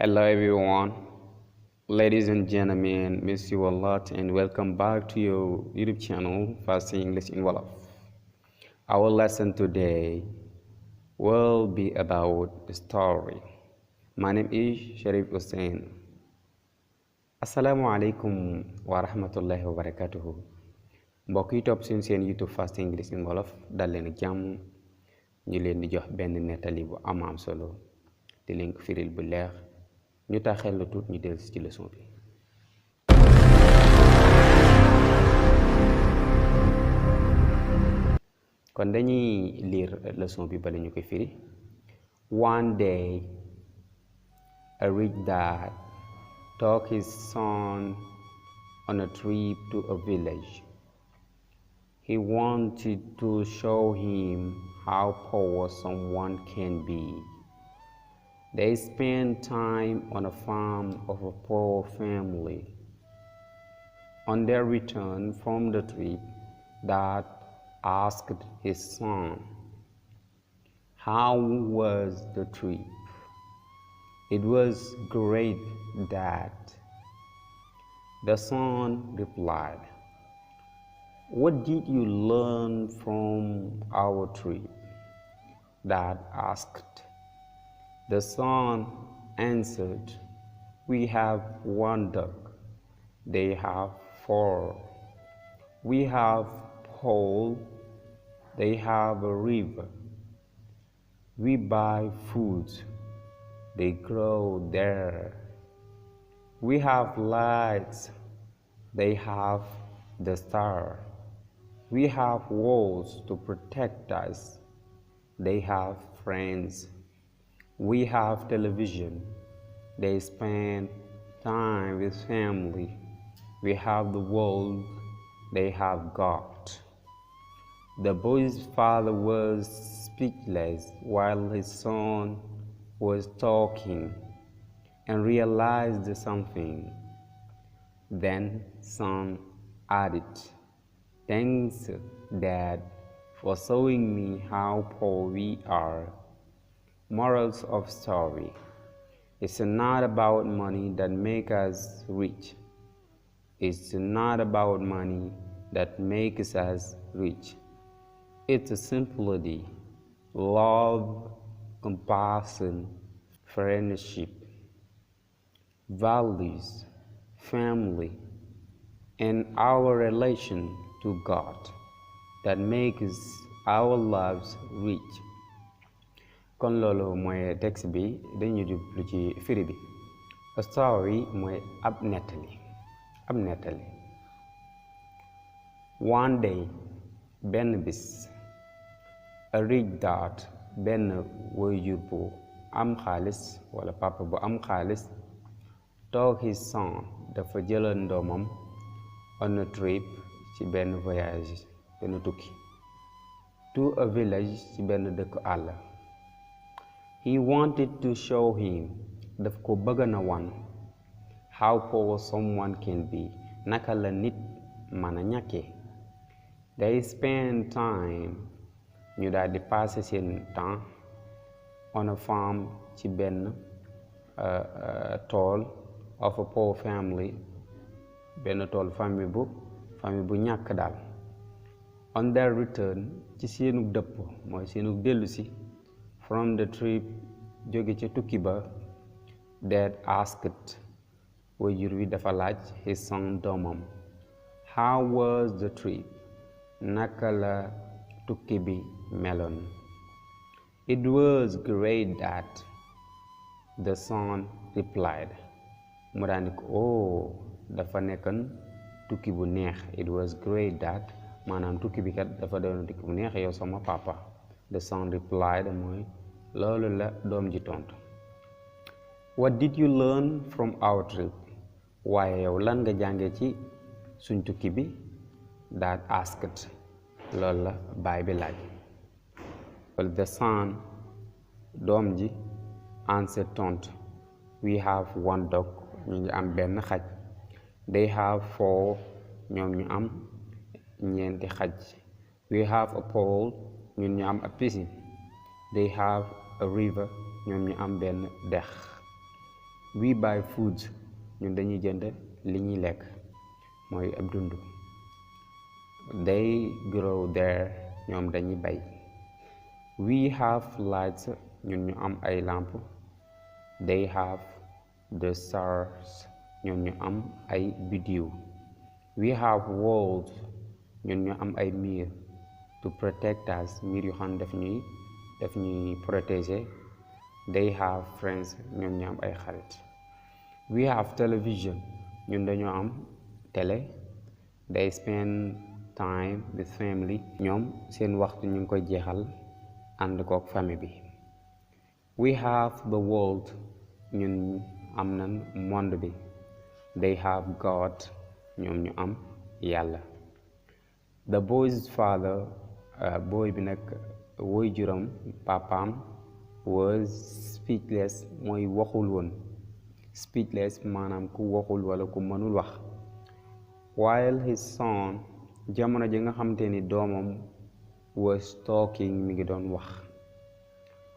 Hello everyone, ladies and gentlemen, miss you a lot and welcome back to your YouTube channel, Fast English in Wolof. Our lesson today will be about a story. My name is Sharif Hussein. Assalamu alaikum wa rahmatullahi wa barakatuhu. Mbokk yi topp seen YouTube Fast English in Wolof dal leen jàmm ñu leen di jox benn nettali bu am solo di leen ko firil bu leer ñu taxel la tuut ñu dellu ci leçon bi. kon dañuy lire leçon bi bala ñu koy firi. One day a rich dad took his son on a trip to a village. He wanted to show him how poor someone can be. They spent time on a farm of a poor family. On their return from the trip, Dad asked his son, "How was the trip?" "It was great, Dad." The son replied, "What did you learn from our trip?" Dad asked. The son answered, "We have one duck, they have 4. We have pole, they have a river. We buy food, they grow there. We have lights, they have the star. We have walls to protect us, they have friends. We have television, they spend time with family. We have the world, they have God." The boy's father was speechless while his son was talking and realized something. Then son added, "Thanks, Dad, for showing me how poor we are." Morals of story: it's not about money that makes us rich. It's not about money that makes us rich. It's simply love, compassion, friendship, values, family, and our relation to God that makes our lives rich. kon loolu mooy texte bi dañu jublu ci firi bi. A story mooy ab nettali. One day benn bis, a rich dad benn waajur bu am xaalis wala papa bu am xaalis took his son dafa jëloon doomam on a trip ci benn voyage benn tukki to a village ci benn dëkku àll. He wanted to show him daf ko bëgg na wan how poor someone can be naka la nit mën a ñàkkee. They spend time ñu daal di passer seen temps on a farm ci benn tool of a poor family benn tool famille bu ñàkk daal. On their return ci seenu dëpp mooy seenu dellusi from the trip jóge ca tukki ba, Dad asked waajur wi dafa laaj his son doomam, "How was the trip?" naka la tukki bi meloon. "It was great, Dad," the son replied. mu daani ko dafa nekkoon tukki bu neex. It was great, Dad maanaam tukki bi kat dafa doon tukki bu neex yow sama papa. The son replied mooy loolu la doom ji tontu. "What did you learn from our trip?" waaye yow lan nga jànge ci suñ tukki bi? Dad asked. loolu la baay bi laaj. Well, the son doom ji answered tontu, "We have one dog," ñu ngi am benn xaj. "They have 4," ñoom ñu am ñeenti xaj. "We have a pool," ñun ñu am ab piscine. "They have a river," ñoom ñu am benn dex. we buy food ñun dañuy jënd li ñuy lekk mooy ab dund. They grow there ñoom dañuy bay. We have lights ñun ñu am ay lamp. They have the stars ñoom ñu am ay biddiw. We have walls ñun ñu am ay miir to protect us, miir yu xam daf ñuy protéger. They have friends ñoom ñu am ay xarit. We have television ñun dañoo am télé. They spend time with family ñoom seen waxtu ñu ngi koy jeexal ànd kook famille bi. We have the world ñun am nañ monde bi. They have God ñoom ñu am yàlla. The boy's father boy bi nag woy juram papaam was speechless mooy waxul woon. Speechless maanaam ku waxul wala ku mënul wax. While his son jamono ji nga xamante ni doomam was talking mi ngi doon wax.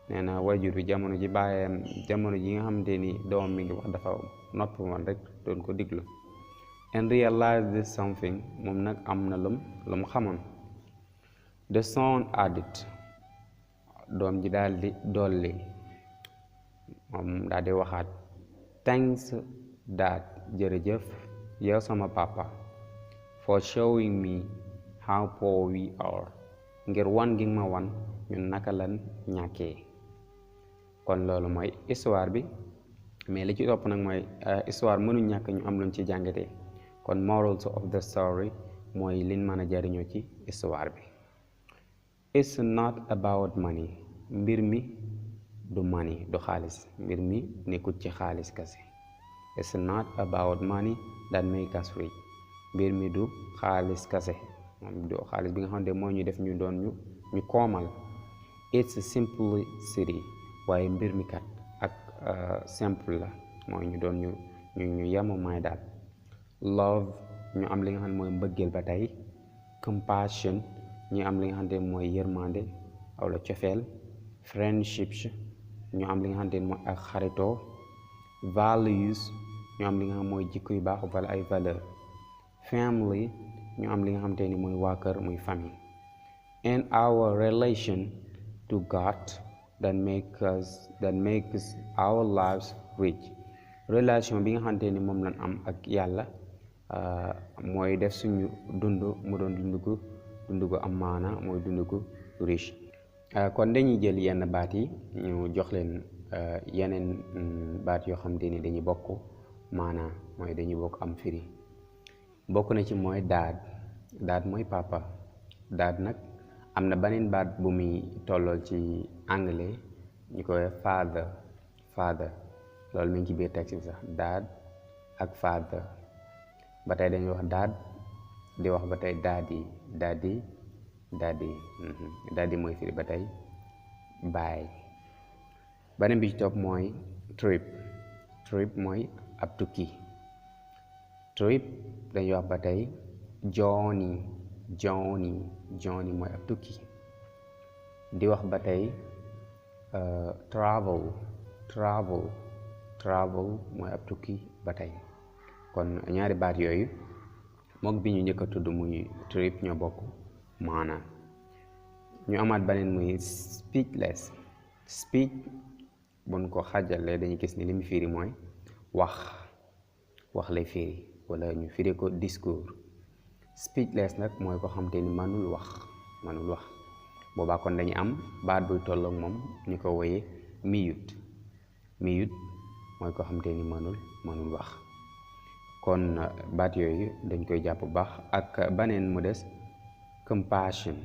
nee na wajur bi jamono ji bàyyam jamono ji nga xamante ni doomam mi ngi wax dafa noppi woon rek doon ko diglu. And realized this something moom nag am na lum xamoon. The son added doom ji daal di dolli moom daal di waxaat. Thanks dad jërëjëf yow sama papa for showing me how poor we are ngir wan gi ma wan ñun naka lan ñàkkee. kon loolu mooy histoire bi mais li ci topp nag mooy histoire mënu ñàkk ñu am luñ ci jàngatee. kon morals of the story mooy liñ mën a jariñoo ci histoire bi. It's not about money mbir mi du money du xaalis mbir mi nekkul ci xaalis kese. It's not about money that make us rich mbir mi du xaalis kese moom du xaalis bi nga xam ne moo ñu def ñu doon ñu koomal. It's simplicity waaye mbir mi kat ak simple la mooy ñu doon ñu yemu may daal. Love ñu am li nga xam ne mooy mbëggeel ba tey. Compassion ñu am li nga xam ne mooy yërmande wala cofeel. Friendships ñu am li nga xam ne mooy ak xaritoo. Values ñu am li nga xam mooy jikko yu baax wala ay valeur. Family ñu am li nga xam te ni mooy waa kër muy famille. And our relation to God that makes our lives rich. Relation bi nga xam te ni moom lañ am ak yàlla mooy def suñu dund mu doon dund gu am maana mooy dund gu riche. kon dañuy jël yenn baat yi ñu jox leen yeneen baat yoo xam te ni dañuy bokk maana mooy dañuy bokk am firi. bokk na ci mooy dad mooy papa. dad nag am na beneen baat bu muy tollool ci anglais ñu koy father loolu mi ngi ci biir texte bi sax dad ak father. ba tey dañuy wax dad di wax ba tey daddy mooy firi ba tey baay. beneen bi ci topp mooy trip mooy ab tukki. Trip dañuy wax ba tey journey mooy ab tukki. di wax ba tey travel mooy ab tukki ba tey. kon ñaari baat yooyu mook bi ñu njëkk a tudd muy trip ñoo bokk maanaam. ñu amaat beneen muy speechless. Speech buñ ko xajalee dañuy gis ni li mu firi mooy wax lay firi wala ñu firi ko discours. Speechless nag mooy ko xam te ni mënul wax boobaa kon dañu am baat buy tolloog moom ñu ko woyee mute mooy ko xam te ni mënul wax. kon baat yooyu dañ koy jàpp bu baax ak beneen mu des compassion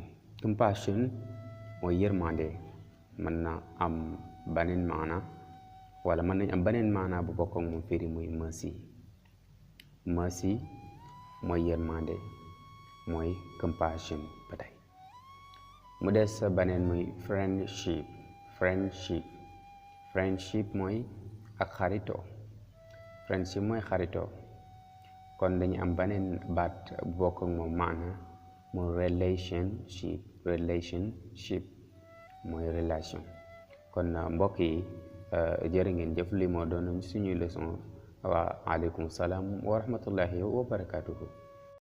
mooy yërmande. mën na am beneen maana wala mën nañ am beneen maana bu bokk ak moom firi muy mercy mooy yërmande mooy compassion ba tey. mu des beneen muy friendship mooy ak xaritoo. friendship mooy xaritoo. kon dañu am beneen baat bu bokk ak moom maana mooy relationship mooy relation. kon mbokk yi jërë ngeen jëf li moo doon suñuy leçon wa aleykum salaam wa rahmatullahi wa barakatuhu